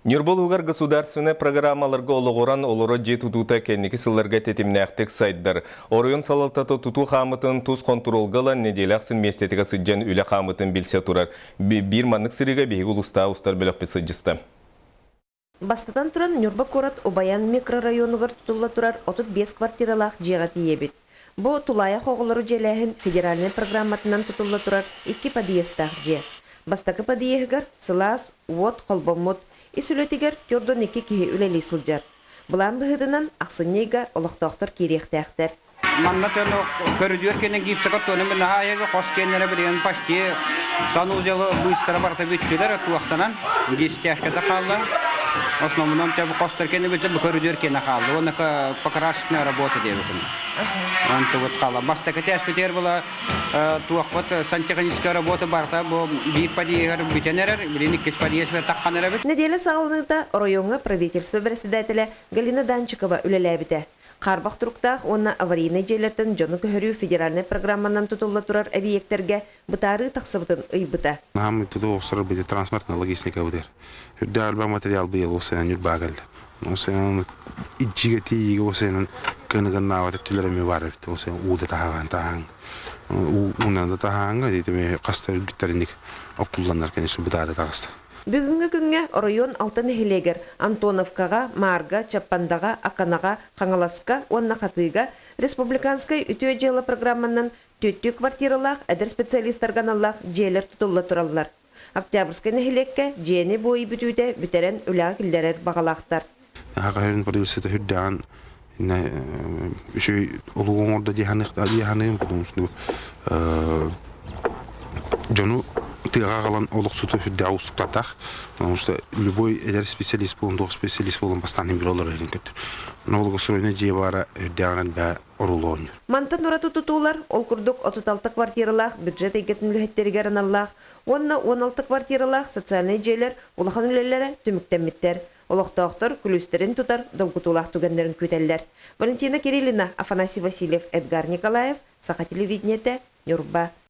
Ньурба улууһугар государственнай программаларга олоҕуран олорор дьиэ тутуута кэнники сылларга тэтимнээхтик сайдар. Оройуон салалтата тутуу хаамытын тус хонтуруолга ылан нэдиэлэ ахсын миэстэтигэр сылдьан үлэ хаамытын билсэ турар. Биир маннык сырыыга биһиги улуустааҕы устар бөлөхпүт сылдьыста. Бастатан туран, Ньурба куорат Убайан микрорайонугар тутулла турар 35 квартиралаах дьиэҕэ тиийэбит. Бу тулаайах оҕолору дьиэлээһин федеральнай программатынан тутулла турар икки подъезтаах дьиэ. Бастакы подъеһыгар сылаас уот холбоммут, ис үлэтигэр 42 киһи үлэлии сылдьар. Былаан быһыытынан, ахсынньы ыйга олохтоохтор киириэхтээхтэр. Манна көрүдүөр кэннин гипсокартоны наһаа айага хос киэннэрэ билигин почти санузелы быстро барыта бүттүлэр туохтанан десятяшката хаалла. Основном те хостор кэнни бүтэ көрүдүөр кэнэ хаалла. Уонна покрасочная работа диэбитим. Онтубут хаалла. Бастакы тээспитигэр была туохпут сантехническая работа барыта бу биир подъеһыгар бүтэн эрэр, билин иккис подъезд таххан эрэбит. Нэдиэлэ саҕаланыыта оройуоҥҥа правительство бэрэссэдээтэлэ Галина Данчикова үлэлээбитэ. Хаарбах туруктаах уонна аварийнай дьиэлэртэн дьону көһөрүү федеральнай программанан тутулла турар эбийиэктэргэ бытаарыы тахсыбытын ыйбыта. Наһаа тутуу охсорор бити транспортный логистика бытыр. Үрдээх элбэх материал быйыл осенан Ньурбаа кэллэ. Осенан иччигэ тиийиигэ осенан кыныгыннаабат өттүлэр эмиэ баар эбит. Осен уу да таһаҕан таһаан уунан да таһааҥҥа дии хаста үрдүктэринник оккулланнар конечно бытаары таҕыста. Бүгүҥҥү күҥҥэ оройуон алта нэһилиэгэр Антоновкаҕа, Маарга, Чаппандаҕа, Аканаҕа, Хаҥаласка уонна Хатыыга республиканскай үтүө дьыала программанан түөттүү квартиралаах эдэр специалистарга аналлаах дьиэлэр тутулла тураллар. Октябрьскай нэһилиэккэ дьиэни буойу бүтүүтэ бүтэрэн үлэҕэ киллэрэр баҕалаахтар. Хаһыын полицията үрдэҕин үчүгэй олугу оҥордо дии саныым, потому что дьону тыаҕа аҕалан олохсутуу сүрдээх уустуктардаах, потому что любой эдэр специалист буолан, туох специалист буолан бастаан иһин билэ олорор иһин көттөр. Онно стройнай дьиэ баара үрдээҕинэн бээ оруолу оонньуур. Мантан ураты тутуулар, ол курдук 36 квартиралаах бюджет эйгэтин үлэһиттэригэр аналлаах уонна 16 квартиралаах социальнай дьиэлэр улахан үлэлэрэ түмүктэммиттэр. Олохтоохтор күлүүстэрин тутар долгутуулаах түгэннэрин күүтэллэр. Валентина Кириллина, Афанасий Васильев, Эдгар Николаев, Саха телевидениетэ, Ньурба.